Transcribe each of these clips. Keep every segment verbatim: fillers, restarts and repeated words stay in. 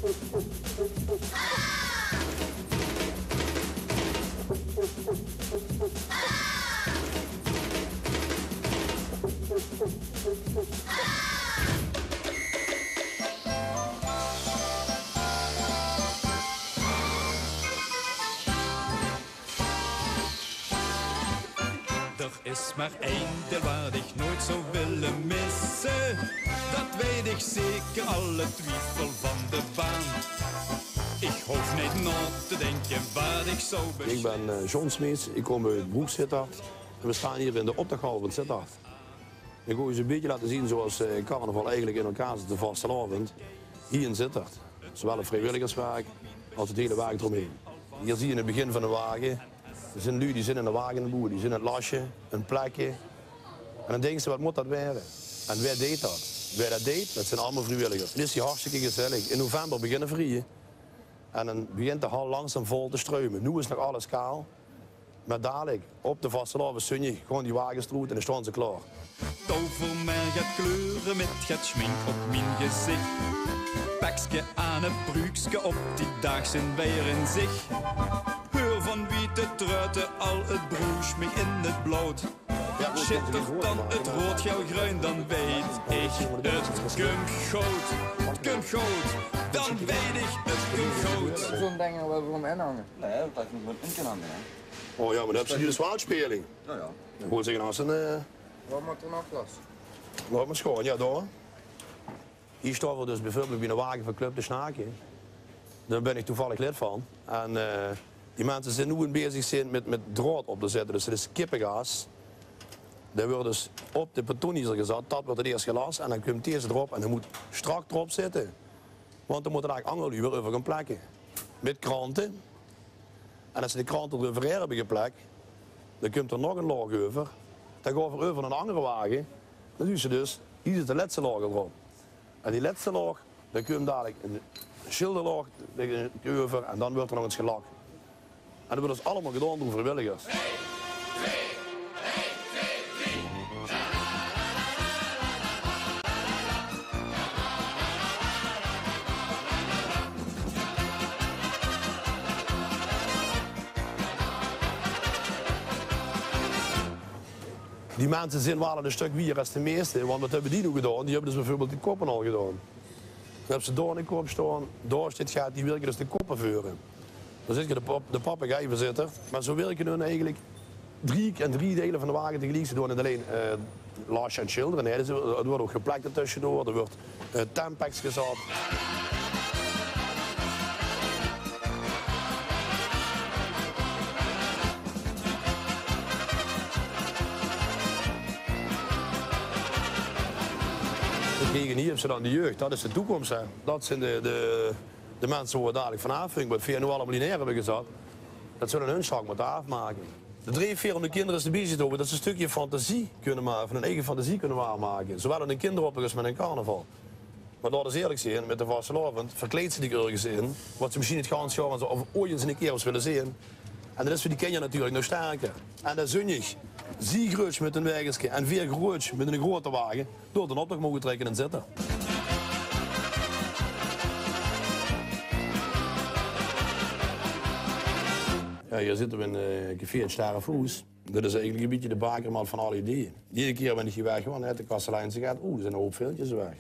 D'r is mer ein deel waat ich noeit zou wille misse. Dat weit ich zeker, alle twiefel van de baan. Ich hoof neet nao te dinke waat ich zou bes- Ich bön, eh, John Smeets, ich kóm oet Broek-Zitterd. En veer staon hie in de optochhal van Zitterd. Dan gaon ich zoe'n bietje laote zeen zoeas, eh, carnaval eigelik in elkaar zit, de vastelaovend. Hie in Zitterd. Zoewaal 't vriewilligerswerk es 't hiele werk d'romheen. Hie zuus se 't begin van de wage. D'r zeen luuj die zeen in de wage aan 't boewe, die zeen aan 't lasje, aan 't plekke. En dan dinks se, waat mót dat waere? En wae deit dat? Wae dat deit, dat zeen allemaol vriewilligers. En is die hartstikke gezellig. In november beginne veer hie. En dan begint de hal langzaam vol te struime. Noe is nog alles kaal. Mer dalik, op de vastelaoveszunjig, gaon die wages d'roet en dan staon ze klaor. Tover mer get kleure mit get sjmink op mien gezich. Pekske aan 't bruukske, op die daag zeen veer in zich. Heur van wiete truite al 't broesj mich in 't blood. Sjittert dan 't roead, gael, greun, dan weit ich 't kump good. 't Kump good, dan weit ich 't kump good. Zoe'n ding wao v'r óm in hange. Nae, dat is neet mit in kónne hange, hè. Oh jao, mer dan höbs se hie de zwaardspieling. Jao, jao. Good, zègk, es 'n, eh, Waat mót d'r nog los? Laot mer sjoon, jao, dao. Hie staon v'r dus bieveurbeeld bie 'ne wage van Club de Sjnake. Dao bön ich toevallig lid van. En, eh, die minse zeen noe bezig zeen mit, mit draod op te zitte. Dus dat is kippegaas. Dae wuuert dus op de betonniezer gezat. Dat wuuert 't eers gelas en dan kump deze d'rop en dae mót sjtrak d'rop zitte. Want dan mótte dao eigelik anger luuj weer euver gaon plekke. Mit krante. En es ze de krante d'reuverhaer höbbe geplek, dan kump d'r nog 'n laog euver. Dan gaon v'r euver nao 'n angere wage. Dan zuus se dus, hie zit de lètste laog d'rop. En die lètste laog, dan kump dalik 'n sjilderlaog euver en dan wuuert d'r nog ins gelak. En dat wuuert dus allemaol gedaon door vriewilligers. Die minse zeen waal 'n stök wiejer es de meiste, want waat höbbe die noe gedaon? Die höbbe dus bieveurbeeld de koppe al gedaon. Dan höbs se dao 'ne kop staon, dao steit get, die wirke dus de koppe veure. Dao zit de pap-, de papegeivoorzitter. Mer zoe wirke hun eigelik drie, in drie deile van de wage tegeliek. Ze doon neet allein, eh, lasje en sjildere, nae, ze, d'r wuuert ouch geplek tösjedoor, d'r wuuert, eh, Tampax gezat. Kiek, en hie höbs se dan de jeug, dat is de toekóms, hè. Dat zeen de, de, de minse wo v'r dalik vanaaf vinge, wat veer noe allemaol hie neer höbbe gezat. Dat zulle hun sjtrak mótte aafmake. De dreefveer óm de kinder is de bieziet te haoje, dat ze 'n stökske fantasie kónne make, van hun eige fantasie kónne waarmake. Zoewaal in 'n kinderoptoch es mit 'ne carnaval. Mer laot ós eerlik zeen, mit de vastelaovend verkleeds se dich örges in, wat se mesjien 't ganse jaor of oeats ins 'ne kier zóws wille zeen. En dat is veur die kinjer natuurlik nog sjterker. En dan zeen ich, zie greuts mit hun wageske en veer greuts mit 'ne groeate wage, door d'n optoch moge trèkke in Zitterd. Jao, hie zitte v'r in, eh, café 't Sterfhoes. Dat is eigelik e bietje de bakermat van alle ideeë. Eder kier wen ich hie weg wen, haet de kastelein gezag: "Oeh, d'r zeen 'n hoop viltjes weg."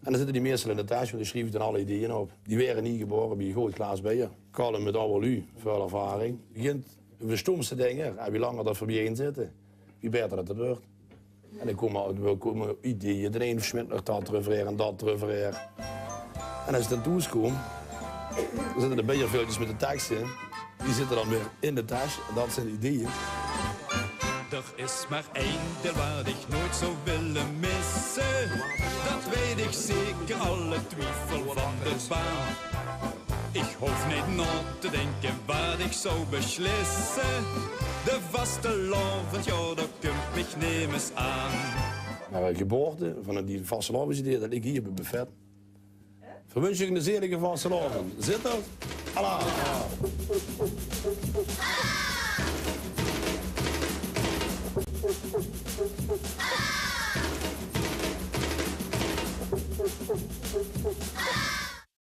En dan zitte die meistal in de tesj, want die sjrieve dan alle ideeë op. Die waere hie gebaore bie e good glaas beer. Kalle mit awwer luuj, väöl ervaring. Begint euver de sjtómste dinger. En wie langer dat v'r biejein zitte, wie baeter dat 't wuuert. En dan kómme, dan kómme ideeë. D'n ein sjmiet nog dat d'reuverhaer en dat d'reuverhaer. En es ich dan thoes kóm, dan zitte de beerviltjes mit de tekste. Die zitte dan weer in de tesj. En dat zeen ideeë. D'r is mer ein deel waat ich noeit zou wille misse. Dat weit ich zeker, alle twiefel van de baan. Ich hoof neet nao te dinke waat ich zou besjlisse. De vastelaovend, jao, dao kump mich nemes aan. Mer 'n geboorte van die vastelaovendsideeë, dat ligk hie op 't buffet. Veer winsje uch 'ne zelige vastelaovend. Zitterd, alaaf!